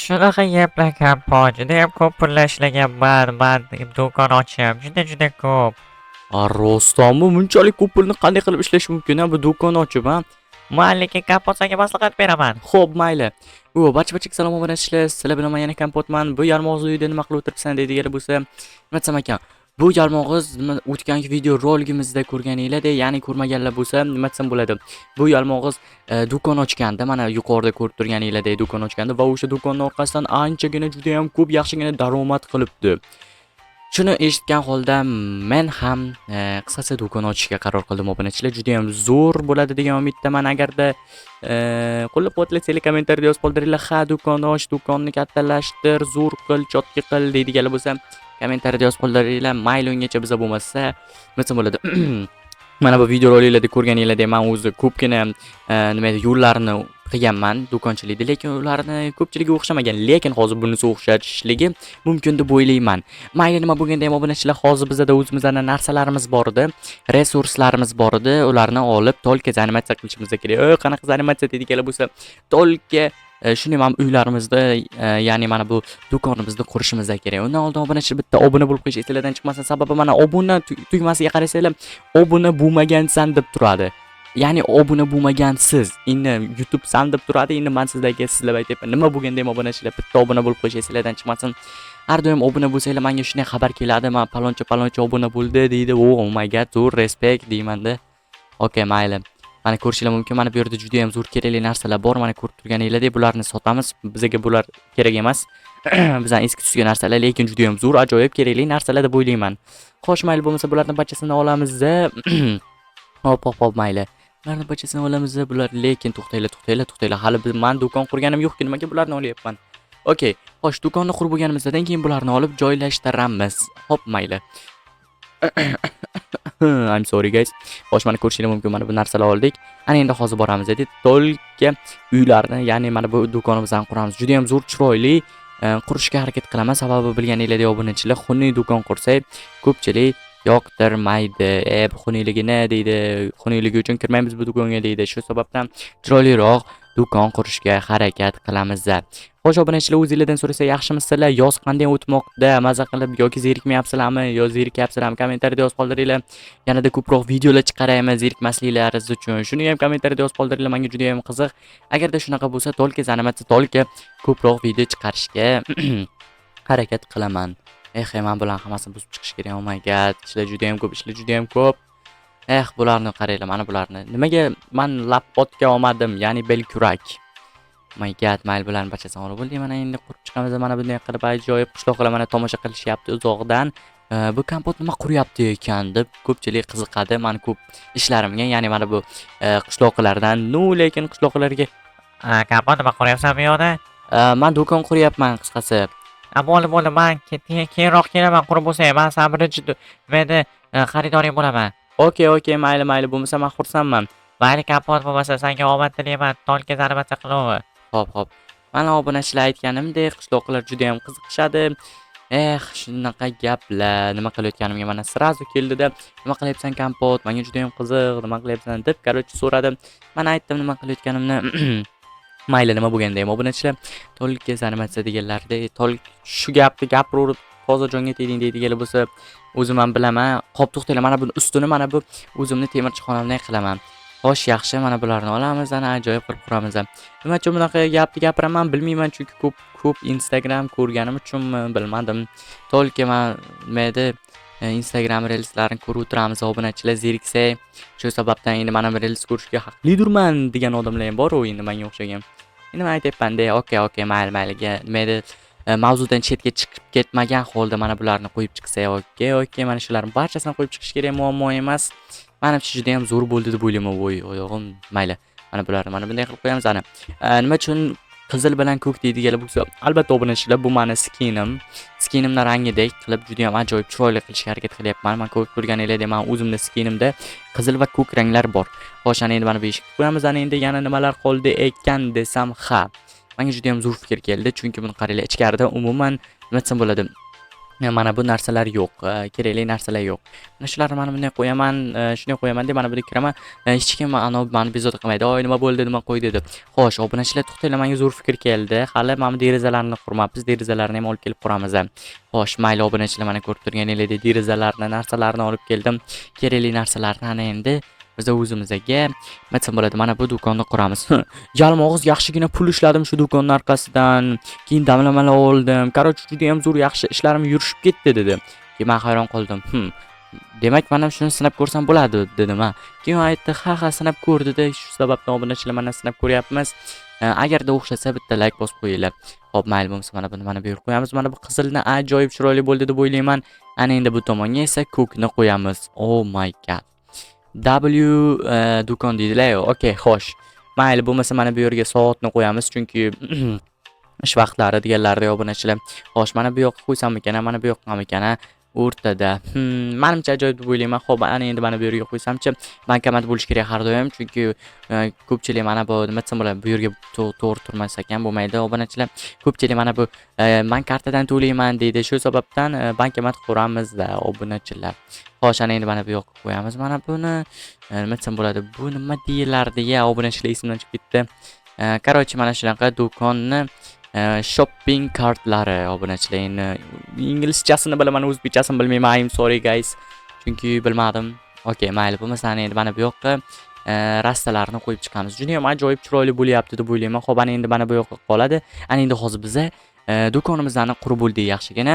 Shunaqa gaplar, Kompot, judayam ko'p pullar ishlaganman man do'kon ochib, juda juda ko'p. A, rostdanmi? Bunchalik ko'p pulni qanday qilib ishlash mumkin, a, bu do'kon ochib, a? Man lekin, Kompot, senga maslahat beraman. Xo'p, mayli. U barcha-barchaga salom, obunachilar. Sizlar bilan men yana Kompotman. Bu yalmog'iz uyida nima qilib o'tiribsan deydiganlar bo'lsa, nima desam ekan? Bu yalmog'iz nima, o'tgangi video roligimizda ko'rganinglardek, ya'ni ko'rmaganlar bo'lsa, nima desam bo'ladi? Bu yalmog'iz do'kon ochganda, mana yuqorida ko'rib turganinglardek do'kon ochganda va o'sha do'konning orqasidan anchagina, juda ham ko'p yaxshigina daromad qilibdi. Shuni eshitgan holda men ham qisqasi do'kon ochishga qaror qildim, obunachilar. Juda ham zo'r bo'ladi degan umiddaman. Agarda qo'llab-quvvatlasanglar, kommentariyada yozib qoldiringlar. Ha, do'konni och, do'konni kattalashtir, zo'r qil, чётко qil deydiganlar bo'lsa, kommentariyada yozib qoldiringlar. Mayli, ungacha biza bo'lmasa, nima desam bo'ladi? Mana bu videoroliklarda ko'rganinglardek, men o'zi ko'pgina nima edi, yo'llarni qilganman do'konchilikda, lekin ularni ko'pchiligi o'xshamagan. Lekin hozir bunisi o'xshatishligi mumkin deb o'ylayman. Mayli, nima bo'lganda ham, obunachilar, hozir bizada o'zimizning narsalarimiz bor edi, resurslarimiz bor edi. Ularni olib только заниматься qilishimiz kerak. "Ey, qanaqa заниматься?" deydiganlar bo'lsa, только shuni mana uylarimizda, ya'ni mana bu do'konimizni qurishimiz kerak. Undan oldin, obunachilar, bitta obuna bo'lib qo'yish esinglardan chiqmasin. Sababi mana obuna tugmasiga qarasanglar, obuna bo'lmagansan deb turadi. Ya'ni obuna bo'lmagansiz. Endi YouTube san deb turadi. Endi men sizlarga sizlab aytyapman. Nima bo'lganda ham, obunachilar, bitta obuna bo'lib qo'yish esinglardan chiqmasin. Har doim obuna bo'lsanglar, menga shunday xabar keladi. Man paloncha paloncha obuna bo'ldi deydi. Oh my God, zo'r, respect deymanda. Okay, mayli. Mana ko'rishinglar mumkin. Mana bu yerda juda ham zo'r kerakli narsalar bor. Mana ko'rib turganinglardek bularni sotamiz. Bizga bular kerak emas. Bizning eski tusga narsalar, lekin juda ham zo'r, ajoyib kerakli narsalar deb o'ylayman. Xo'sh, mayli, bo'lmasa bularni barchasini olamiz. Hop, hop, hop, mayli. Bularni barchasini olamiz. Bular lekin to'xtanglar, to'xtanglar, to'xtanglar. Hali man do'kon qurganim yo'q-ku, nimaga bularni olyapman? Okay. Xo'sh, do'konni qurib bo'lganimizdan keyin bularni olib joylashtiramiz. Hop, mayli. I'm sorry, guys. Xo'sh, mana ko'rishinglar mumkin, mana bu narsalar oldik. Ana endi hozir boramiz dedi. Только uylarni, ya'ni mana bu do'konimizni quramiz. Juda ham zo'r, chiroyli qurishga harakat qilaman. Sababi bilganinglardek, obunachilar, xunuk do'kon qursak, ko'pchilik yoqtirmaydi. E, bu xunukligini deydi. Xunukligi uchun kirmaymiz bu do'konga deydi. Shu sababdan chiroyliroq do'kon qurishga harakat qilamiz. Xo'sh, obunachilar, o'zinglardan so'rasa, yaxshimisizlar? Yoz qanday o'tmoqda? Maza qilib yoki zerikmayapsizlarmi yo zerikyapsizlarmi? Kommentariyada yozib qoldiringlar. Yanada ko'proq videolar chiqaraymi zerikmasliklaringiz uchun. Shuni ham kommentariyada yozib qoldiringlar, menga juda ham qiziq. Agarda shunaqa bo'lsa, только заниматься, только ko'proq video chiqarishga harakat qilaman. Eh, men bularni hammasini buzib chiqish kerak. Oh my God, ishlar juda ham ko'p, ishlar juda ham ko'p. Eh, bularni qaranglar, mana bularni. Nimaga man лопатка olmadim, ya'ni belkurak. Oh my God, mayli, bularni barchasini olib bo'ldik. Mana endi qurib chiqamiz. Mana bunday qilib ajoyib qishloqlar mana tomosha qilishyapti uzoqdan. Bu Kompot nima quryapti ekan deb ko'pchilik qiziqadi mani ko'p ishlarimga, ya'ni mana bu qishloqlardan. Ну, lekin qishloqlarga Kompot, nima quryapsan bu yoqda? Man do'kon quryapman, qisqasi. A, bo'ldi, bo'ldi. Man keyinroq kelaman, qurib bo'lsang. Man san birinchi nima edi, xaridoring bo'laman. Okay, mayli, mayli, bo'lmasa men xursandman. Mayli, Kompot, bo'lmasa senga omad tilayman. Только заниматься qilaver. Xo'p, xo'p. Mana, obunachilar, aytganimdek, qishloqlar juda ham qiziqishadi. Eh, shunaqa gaplar. Nima qilayotganimga mana сразу keldida, "Nima qilyapsan, Kompot? Menga juda ham qiziq, nima qilyapsan?" deb, короче, so'radi. Man aytdim nima qilayotganimni. Mayli, nima bo'lganda ham, obunachilar, только заниматься deganlarida, только shu gapni gapiraverib toza jonga tegding deydiganlar bo'lsa, o'zim ham bilaman. Hop, to'xtanglar, mana buni ustini mana bu o'zimni temirchixonamdan qilaman. Xo'sh, yaxshi, mana bularni olamiz, ana ajoyib qilib quramiz. Nima uchun bunaqa gapni gapiraman, bilmayman, chunki ko'p ko'p Instagram ko'rganim uchunmi, bilmadim. Только man nima edi, Instagram reelslarini ko'rib o'tiramiz, obunachilar, zeriksak, shu sababdan endi mana bu reels ko'rishga haqlidirman degan odamlar ham bor-u endi menga o'xshagan. Endi men aytyapman-da, okay, mayli, mayli, nima edi, mavzudan chetga chiqib ketmagan holda mana bularni qo'yib chiqsak, okay, mana shularni barchasini qo'yib chiqish kerak, muammo emas. Manimcha, juda ham zo'r bo'ldi deb o'ylayman. Voy, oyog'im, mayli. Mana bularni mana bunday qilib qo'yamiz ana. Nima uchun qizil bilan ko'k deydiganlar bo'lsa, albatta, obunachilar, bu mani skinim. Skinimni rangidek qilib juda ham ajoyib chiroyli qilishga harakat qilyapman. Man ko'rib turganinglardek, man o'zimni skinimda qizil va ko'k ranglar bor. Xo'sh, ana endi mana bu eshikni qo'yamiz. Ana endi yana nimalar qoldi ekan desam, ha. Menga juda ham zo'r fikr keldi, chunki buni qaranglar, ichkarida umuman nima desam bo'ladi? Mana bu narsalar yo'q, kerakli narsalar yo'q. Mana shularni mana bunday qo'yaman, shunday qo'yaman deb mana bunday kiraman. Hech kim anavi mani bezovta qilmaydi. "Oy, nima bo'ldi, nima qo'ydi?" deb. Xo'sh, obunachilar, to'xtanglar, menga zo'r fikr keldi. Hali mana bu derazalarni qurmabmiz, derazalarni ham olib kelib quramiz. Xo'sh, mayli, obunachilar, mana ko'rib turganingizdek derazalarni, narsalarni olib keldim. Kerakli narsalarni. Ana endi biz o'zimizga, nima desam bo'ladi, mana bu do'konni quramiz. Yalmog'iz yaxshigina pul ishladim shu do'konni orqasidan. Keyin damlamalar oldim. Короче, juda ham zo'r, yaxshi ishlarim yurishib ketdi, dedi. Keyin men hayron qoldim. Demak, mana shuni sinab ko'rsam bo'ladi, dedim ha. Keyin u aytdi, "Ha, sinab ko'r", dedi. Shu sababdan, obunachilar, mana sinab ko'ryapmiz. Agarda o'xshasa, bitta like bosib qo'yinglar. Xo'p, mayli, bo'lmasa mana buni mana bu yerga qo'yamiz. Mana bu qizilni ajoyib chiroyli bo'ldi deb o'ylayman. Ana endi bu tomonga esa ko'kni qo'yamiz. Oh my God. W do'kon deydilar-yu. Okay, xo'sh. Mayli, bo'lmasa mana bu yerga soatni qo'yamiz, chunki ish vaqtlari deganlarida, obunachilar. Xo'sh, mana bu yoqqa qo'ysammikan, mana bu yoqqamikan, a? O'rtada. Manimcha ajoyib deb o'ylayman. Xo'p, ana endi mana bu yerga qo'ysamchi, bankomat bo'lishi kerak har doim, chunki ko'pchilik mana bu, nima desam bo'ladi, bu yerga to'g'ri turmas ekan, bo'lmaydi, obunachilar. Ko'pchilik mana bu "Man kartadan to'layman", deydi. Shu sababdan bankomat quramizda, obunachilar. Xo'sh, ana endi mana bu yoqqa qo'yamiz mana buni. Nima desam bo'ladi? Bu nima deyilardi ya, obunachilar, esimdan chiqib ketdi. Короче, mana shunaqa do'konni shopping kartlari, obunachilar. Endi inglizchasini bilaman, o'zbekchasini bilmayman. I'm sorry, guys. Chunki bilmadim. Okay, mayli, bo'lmasa ana endi mana bu yoqqa rastalarni qo'yib chiqamiz. Juda ham ajoyib chiroyli bo'lyapti deb o'ylayman. Xo'p, ana endi mana bu yoqqa qoladi. Ana endi hozir biza do'konimizni qurib bo'ldik yaxshigina.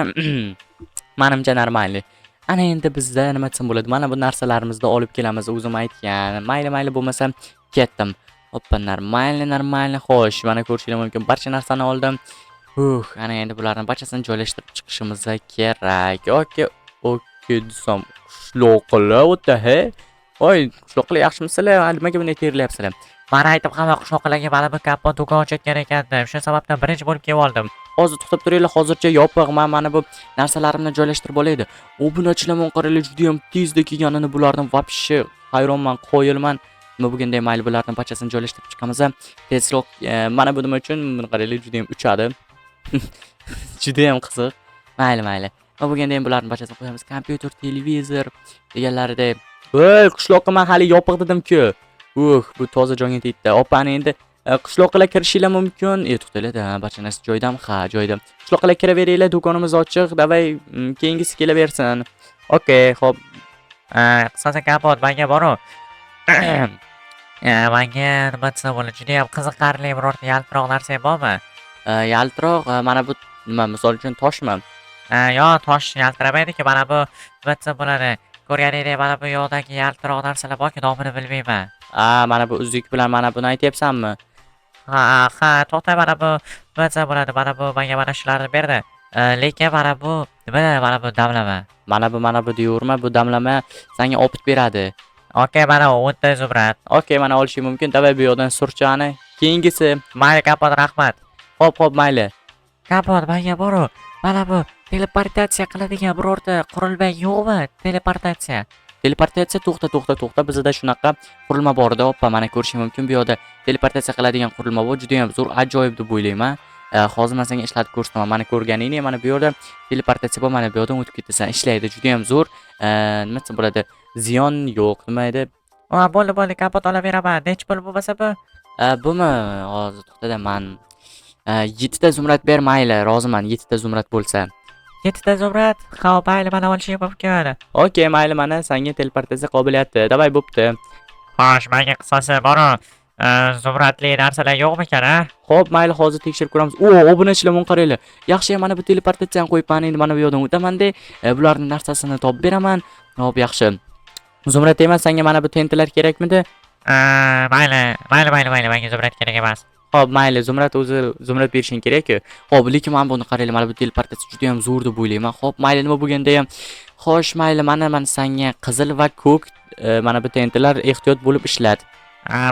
Manimcha, нормальный. Ana endi bizda, nima desam bo'ladi, mana bu narsalarimizni olib kelamiz, o'zim aytgan. Mayli, mayli, bo'lmasa ketdim. Hoppa, нормально, нормально. Xo'sh, mana ko'rishinglar mumkin. Barcha narsani oldim. Ana endi bularni barchasini joylashtirib chiqishimiz kerak. Okay desam, qishloqlar, what the heck? Voy, qishloqlar, yaxshimisizlar? Nimaga bunday terlayapsizlar? Mana aytib hamma qishloqlarga mana bu kompot do'kon ochayotgan ekandim. Shu sababdan birinchi bo'lib kelib oldim. Hozir to'xtab turinglar, hozircha yopiq. Men mana bu narsalarimni joylashtirib olaydi. Obunachilar, mana qaranglar, juda ham tezda kelganini bularni вообще hayronman, qoyilman. Nima bo'lganda ham mayli, bularni barchasini joylashtirib chiqamiz. Tezroq, mana bu nima uchun? Buni qaranglar, juda ham uchadi. Juda ham qiziq. Mayli, mayli. Nima bo'lganda ham bularni barchasini qo'yamiz. Kompyuter, televizor deganlaridek. Voy, qishloqqa men hali yopiq dedim-ku. Bu toza jonga tegdi. Opani endi qishloqlar kirishinglar mumkin. E, to'xtanglar, barcha narsa joyidami? Ha, joyida. Qishloqlar, kiraveringlar, do'konimiz ochiq. Давай, keyingisi kelaversin. Okay, xo'p. Qisqasi, kompot menga boru. Menga, nima desam bo'ladi, juda ham qiziqarli birorta yaltiroq narsa bormi? Yaltiroq, mana bu nima, misol uchun, toshmi? Yo, tosh yaltiramaydi-ku, mana bu, nima desam bo'ladi, ko'rganingdek mana bu yoqdagi yaltiroq narsalar borku, nomini bilmayman. A, mana bu uzuk bilan mana buni aytyapsanmi? Ha, to'xta, mana bu, nima desam bo'ladi, mana bu menga mana shularni berdi. Lekin mana bu nima, mana bu damlama. Mana bu deyaverma, bu damlama senga опыт beradi. Okay, mana 10 ta zumrad. Okay, mana olishing mumkin. Давай, bu yoqdan surchani. Keyingisi. Mayli, kompot, rahmat. Xo'p, mayli. Kompot, menga boru. Mana bu teleportatsiya qiladigan birorta qurilma yo'qmi? Teleportatsiya. Teleportatsiya, to'xta, to'xta, to'xta. Bizda shunaqa qurilma bor edi, oppa, mana ko'rishing mumkin. Bu yoqda teleportatsiya qiladigan qurilma bor, juda ham zo'r, ajoyib deb o'ylayman. Hozir men senga ishlatib ko'rsataman. Mana ko'rganingdek, mana bu yerda teleportatsiya bor, mana bu yoqdan o'tib ketasan. Ishlaydi, juda ham zo'r. Nima desam bo'ladi? Ziyon yo'q, nima edi? Va bo'ldi, bo'ldi, kompot, olaveraman. Nechi pul bo'lmasa bu? Bumi? Hozir to'xtada, man 7 ta zumrad ber, mayli, roziman, 7 ta zumrad bo'lsa. 7 ta zumrad. Xo'p, mayli, mana olishing mumkin. Okay, mayli, mana senga teleportatsiya qobiliyati. Давай, bo'pti. Xo'sh, menga qisqasi boru. Zumradli narsalar yo'qmikan, a? Xo'p, mayli, hozir tekshirib ko'ramiz. O, obunachilar, buni qaranglar. Yaxshi, mana bu teleportatsiyani qo'yibman, endi mana bu yoqdan o'taman-da, bularning narsasini topib beraman. Xo'p, yaxshi. Zumrad emas, senga mana bu TNTlar kerakmidi? Mayli, mayli, mayli, mayli, menga zumrad kerak emas. Xo'p, mayli, zumrad o'zi zumrad berishing kerak-ku. Xo'p, lekin mana buni qaranglar, mana bu teleportatsiya juda ham zo'r deb o'ylayman. Xo'p, mayli, nima bo'lganda ham. Xo'sh, mayli, mana mana senga qizil va ko'k mana bu TNTlar, ehtiyot bo'lib ishlat.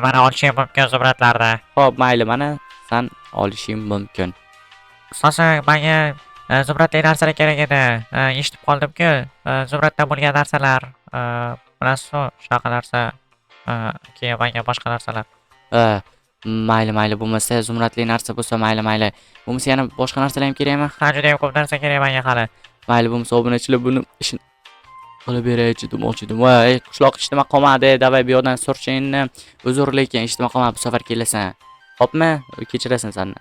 Mana olishing mumkin zumradlarni. Xo'p, mayli, mana san olishing mumkin. Qisqasi, menga zumradli narsalar kerak edi. Eshitib qoldimku, zumraddan bo'lgan narsalar, bilasiz-ku, shunaqa narsa, keyin menga boshqa narsalar. Mayli, mayli, bo'lmasa zumradli narsa bo'lsa, mayli, mayli. Bo'lmasa yana boshqa narsalar ham kerakmi? Ha, juda ham ko'p narsa kerak menga hali. Mayli bo'lmasa, obunachilar, buni ishini qilib beraychi demoqchi edim. Voy, qishloq ijtimoa qolmadi. Давай, bu yoqdan surchi endi. Uzr, lekin ijtimoa qolmadi, bu safar kelasan. Hopmi? Kechirasan sanni.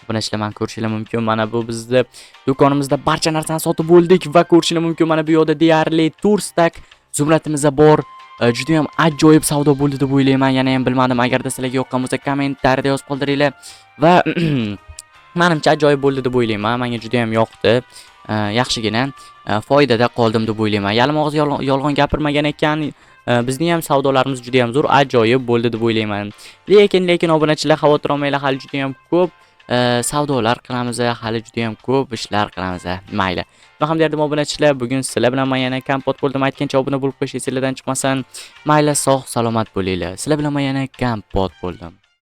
Obunachilar, mana ko'rishinglar mumkin. Mana bu bizni do'konimizda barcha narsani sotib bo'ldik va ko'rishinglar mumkin, mana bu yoqda deyarli 4 стак zumratimiz bor. Juda ham ajoyib savdo bo'ldi deb o'ylayman. Yana ham bilmadim, agarda sizlarga yoqqan bo'lsa, kommentariyada yozib qoldiringlar va menimcha ajoyib bo'ldi deb o'ylayman. Menga juda ham yoqdi. Yaxshigina foydada qoldim deb o'ylayman. Yalmog'iz yolg'on gapirmagan ekan. Bizning ham savdolarimiz juda ham zo'r, ajoyib bo'ldi deb o'ylayman. Lekin obunachilar, xavotir olmanglar, hali juda ham ko'p savdolar qilamiz, hali juda ham ko'p ishlar qilamiz. Mayli. Nima ham derdim, obunachilar, bugun sizlar bilan men yana Kompot bo'ldim. Aytgancha, obuna bo'lib qo'yish esinglardan chiqmasin. Mayli, sog' salomat bo'linglar. Sizlar bilan men yana Kompot bo'ldim.